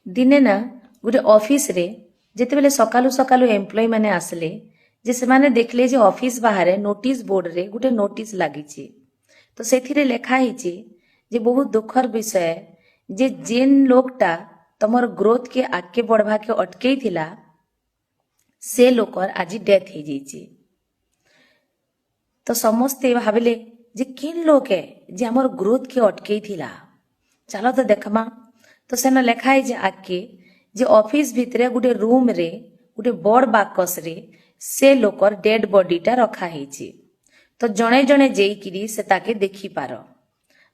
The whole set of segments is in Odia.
ଦିନେ ନା ଗୋଟେ ଅଫିସରେ ଯେତେବେଳେ ସକାଳୁ ସକାଳୁ ଏମ୍ପ୍ଲୟି ମାନେ ଆସିଲେ ଯେ ସେମାନେ ଦେଖିଲେ ଯେ ଅଫିସ ବାହାରେ ନୋଟିସ ବୋର୍ଡରେ ଗୋଟେ ନୋଟିସ ଲାଗିଛି। ତ ସେଥିରେ ଲେଖା ହେଇଛି ଯେ ବହୁତ ଦୁଃଖର ବିଷୟ ଯେ ଯେନ୍ ଲୋକଟା ତମର ଗ୍ରୋଥକେ ଆଗକେ ବଢବାକେ ଅଟକେଇଥିଲା, ସେ ଲୋକର ଆଜି ଡେଥ୍ ହେଇଯାଇଛି। ତ ସମସ୍ତେ ଭାବିଲେ ଯେ କେନ୍ ଲୋକ ଏ ଯେ ଆମର ଗ୍ରୋଥକେ ଅଟକେଇଥିଲା, ଚାଲ ତ ଦେଖମା। ତ ସେନ ଲେଖା ହେଇଛି ଆଗକେ ଯେ ଅଫିସ ଭିତରେ ଗୋଟେ ରୁମରେ ଗୋଟେ ବଡ ବାକସରେ ସେ ଲୋକର ଡେଡ୍ ବଡିଟା ରଖା ହେଇଛି। ତ ଜଣେ ଜଣେ ଯେଇକିରି ସେ ତାକେ ଦେଖିପାର,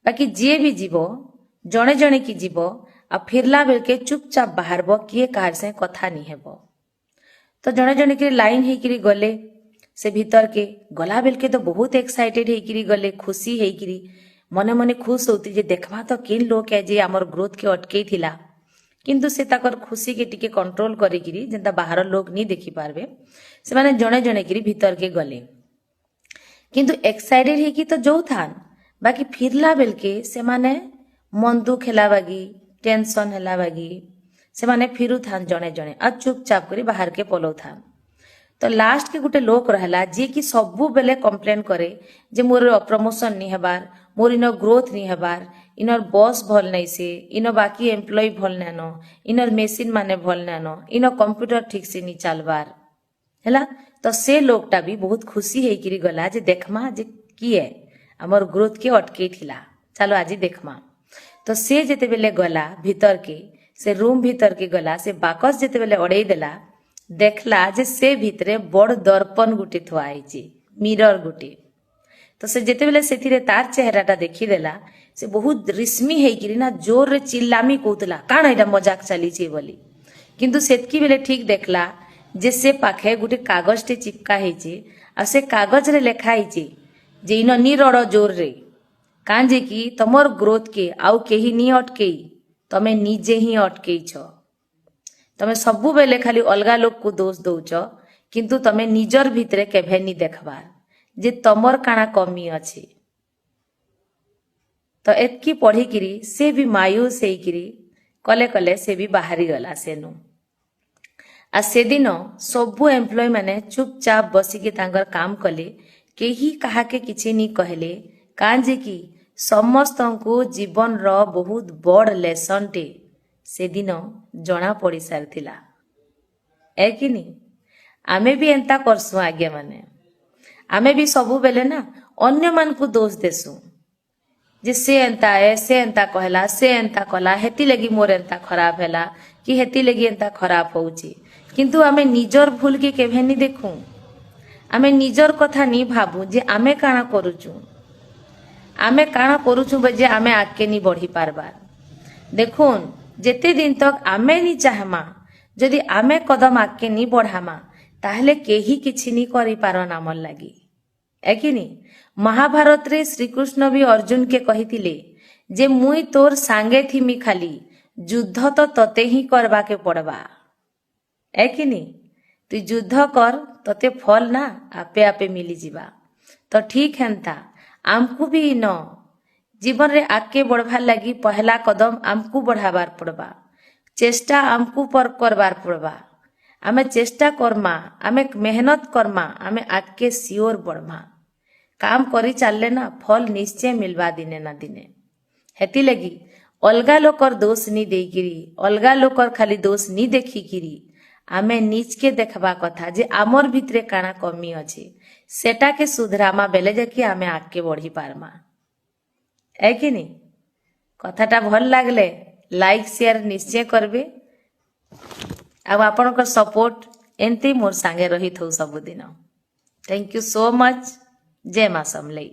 ବାକି ଯିଏ ବି ଯିବ ଜଣେ ଜଣେ କି ଯିବ ଆଉ ଫିରଲା ବେଳକେ ଚୁପଚାପ ବାହାରବ, କିଏ କାହାର ସାଙ୍ଗେ କଥା ନି ହେବ। ତ ଜଣେ ଜଣେ କିରି ଲାଇନ ହେଇକିରି ଗଲେ। ସେ ଭିତରକେ ଗଲା ବେଲକେ ତ ବହୁତ ଏକ୍ସାଇଟେଡ ହେଇକିରି ଗଲେ, ଖୁସି ହେଇକିରି ମନେ ମନେ ଖୁସ ହଉଥିଲେ ଯେ ଦେଖମା ତ କେନ୍ ଲୋକ ଏ ଯେ ଆମର ଗ୍ରୋଥକେ ଅଟକେଇଥିଲା। କିନ୍ତୁ ସେ ତାକର ଖୁସିକେ ଟିକେ କଣ୍ଟ୍ରୋଲ କରିକିରି, ଯେନ୍ତା ବାହାର ଲୋକ ନି ଦେଖି ପାରବେ, ସେମାନେ ଜଣେ ଜଣେ କିରି ଭିତରକେ ଗଲେ। କିନ୍ତୁ ଏକ୍ସାଇଟେଡ ହେଇକି ତ ଯଉଥାନ୍, ବାକି ଫିରଲା ବେଲକେ ସେମାନେ ମନ ଦୁଃଖ ହେଲା ବାଗି, ଟେନସନ ହେଲା ବାଗି ସେମାନେ ଫିରୁଥାନ୍ ଜଣେ ଜଣେ ଆଉ ଚୁପଚାପ କରି ବାହାରକେ ପଲଉଥାନ୍। ତ ଲାଷ୍ଟକେ ଗୋଟେ ଲୋକ ରହଲା, ଯିଏ କି ସବୁବେଲେ କମ୍ପ୍ଲେନ କରେ ଯେ ମୋର ପ୍ରମୋସନ ନି ହେବାର, ମୋର ଇନ ଗ୍ରୋଥ ନି ହେବାର, ଇନର ବସ୍ ଭଲ ନାଇଁ ସେ, ଇନ ବାକି ଏମ୍ପ୍ଲୟି ଭଲ ନାଇନ, ଇନର ମେସିନ ମାନେ ଭଲ ନାଇନ, ଇନ କମ୍ପ୍ୟୁଟର ଠିକ ସେ ନି ଚାଲବାର ହେଲା। ତ ସେ ଲୋକଟା ବି ବହୁତ ଖୁସି ହେଇକିରି ଗଲା ଯେ ଦେଖମା ଯେ କିଏ ଆମର ଗ୍ରୋଥ କେ ଅଟକେଇଥିଲା, ଚାଲ ଆଜି ଦେଖମା। ତ ସେ ଯେତେବେଲେ ଗଲା ଭିତରକେ, ସେ ରୁମ୍ ଭିତରକେ ଗଲା, ସେ ବାକସ ଯେତେବେଲେ ଅଡେଇ ଦେଲା, ଦେଖଲା ଯେ ସେ ଭିତରେ ବଡ ଦର୍ପଣ ଗୁଟେ ଥୁଆ ହେଇଛି, ମିରର ଗୁଟେ। ତ ସେ ଯେତେବେଲେ ସେଥିରେ ତାର ଚେହେରାଟା ଦେଖିଦେଲା, ସେ ବହୁତ ରିସ୍ମି ହେଇକିରି ନା ଜୋରରେ ଚିଲ୍ଲାମି କହୁଥିଲା, କାଣା ଏଇଟା ମଜାକ ଚାଲିଛି ବୋଲି। କିନ୍ତୁ ସେତ୍କି ବେଲେ ଠିକ ଦେଖଲା ଯେ ସେ ପାଖେ ଗୋଟେ କାଗଜଟେ ଚିପକା ହେଇଛି ଆଉ ସେ କାଗଜରେ ଲେଖା ହେଇଛି ଯେ ଇନ ନି ରଡ଼ ଜୋରରେ, କାଁଜେ କି ତମର ଗ୍ରୋଥକେ ଆଉ କେହି ନି ଅଟକେଇ, ତମେ ନିଜେ ହିଁ ଅଟକେଇଛ। ତମେ ସବୁବେଲେ ଖାଲି ଅଲଗା ଲୋକକୁ ଦୋଷ ଦଉଛ, କିନ୍ତୁ ତମେ ନିଜର ଭିତରେ କେଭେ ନି ଦେଖବାର ଯେ ତମର କାଣା କମି ଅଛି। ତ ଏତ୍କି ପଢିକିରି ସେ ବି ମାୟୁସ ହେଇକିରି କଲେ କଲେ ସେ ବି ବାହାରି ଗଲା ସେନୁ। ଆଉ ସେଦିନ ସବୁ ଏମ୍ପ୍ଲୟି ମାନେ ଚୁପଚାପ ବସିକି ତାଙ୍କର କାମ କଲେ, କେହି କାହାକେ କିଛି ନି କହିଲେ, କାଁଜେ କି ସମସ୍ତଙ୍କୁ ଜୀବନର ବହୁତ ବଡ଼ ଲେସନଟେ ସେଦିନ ଜଣା ପଡ଼ି ସାରିଥିଲା। ଏ କି ନି? ଆମେ ବି ଏନ୍ତା କରସୁଁ ଆଜ୍ଞା ମାନେ। ଆମେ ବି ସବୁବେଲେ ନା ଅନ୍ୟମାନଙ୍କୁ ଦୋଷ ଦେସୁଁ ଯେ ସେ ଏନ୍ତା ଏ, ସେ ଏନ୍ତା କହିଲା, ସେ ଏନ୍ତା କଲା, ହେତି ଲାଗି ମୋର ଏନ୍ତା ଖରାପ ହେଲା କି ହେତି ଲାଗି ଏନ୍ତା ଖରାପ ହଉଛି। କିନ୍ତୁ ଆମେ ନିଜର ଭୁଲକେ କେଭେ ନି ଦେଖୁଁ। ଆମେ ନିଜର କଥା ନି ଭାବୁ ଯେ ଆମେ କାଣା କରୁଛୁ, ଆମେ କାଣା କରୁଛୁ ଯେ ଆମେ ଆଗକେ ନି ବଢି ପାରବାର। ଦେଖୁନ୍, ଯେତେ ଦିନ ତକ ଆମେ ନି ଚାହମା, ଯଦି ଆମେ କଦମ ଆଗକେ ନି ବଢାମା, ତାହେଲେ କେହି କିଛି ନି କରିପାରନ୍ ଆମର୍ ଲାଗି। ଏ କି ନି? ମହାଭାରତରେ ଶ୍ରୀକୃଷ୍ଣ ବି ଅର୍ଜୁନକେ କହିଥିଲେ ଯେ ମୁଇଁ ତୋର ସାଙ୍ଗେ ଥିମି, ଖାଲି ଯୁଦ୍ଧ ତ ତତେ ହିଁ କରବାକେ ପଡବା। ଏ କି ନି? ତୁଇ ଯୁଦ୍ଧ କର, ତତେ ଫଲ ନା ଆପେ ଆପେ ମିଲିଯିବା। ତ ଠିକ ହେନ୍ତା ଆମକୁ ବି ଇନ ଜୀବନରେ ଆଗକେ ବଢବାର ଲାଗି ପହଲା କଦମ ଆମକୁ ବଢାବାର ପଡବା, ଚେଷ୍ଟା ଆମକୁ ପର କରବାର ପଡବା। ଆମେ ଚେଷ୍ଟା କର୍ମା, ଆମେ ମେହନତ କର୍ମା, ଆମେ ଆଗକେ ସିଓର ବଢମା। କାମ କରି ଚାଲଲେ ନା ଫଲ ନିଶ୍ଚୟ ମିଲବା ଦିନେ ନା ଦିନେ। ହେଥିଲାଗି ଅଲଗା ଲୋକର ଦୋଷ ନି ଦେଇକିରି, ଅଲଗା ଲୋକର ଖାଲି ଦୋଷ ନି ଦେଖିକିରି ଆମେ ନିଜକେ ଦେଖବା କଥା ଯେ ଆମର୍ ଭିତରେ କାଣା କମି ଅଛି, ସେଟାକେ ସୁଧରାମା ବେଲେ ଯାଇକି ଆମେ ଆଗକେ ବଢି ପାରମା। ଏ କି ନି? କଥାଟା ଭଲ ଲାଗଲେ ଲାଇକ୍, ସେୟାର ନିଶ୍ଚୟ କରିବେ ଆଉ ଆପଣଙ୍କର ସପୋର୍ଟ ଏମିତି ମୋର ସାଙ୍ଗେ ରହିଥାଉ ସବୁଦିନ। Thank you so much. ଜୟ ମା ସମଲେଇ।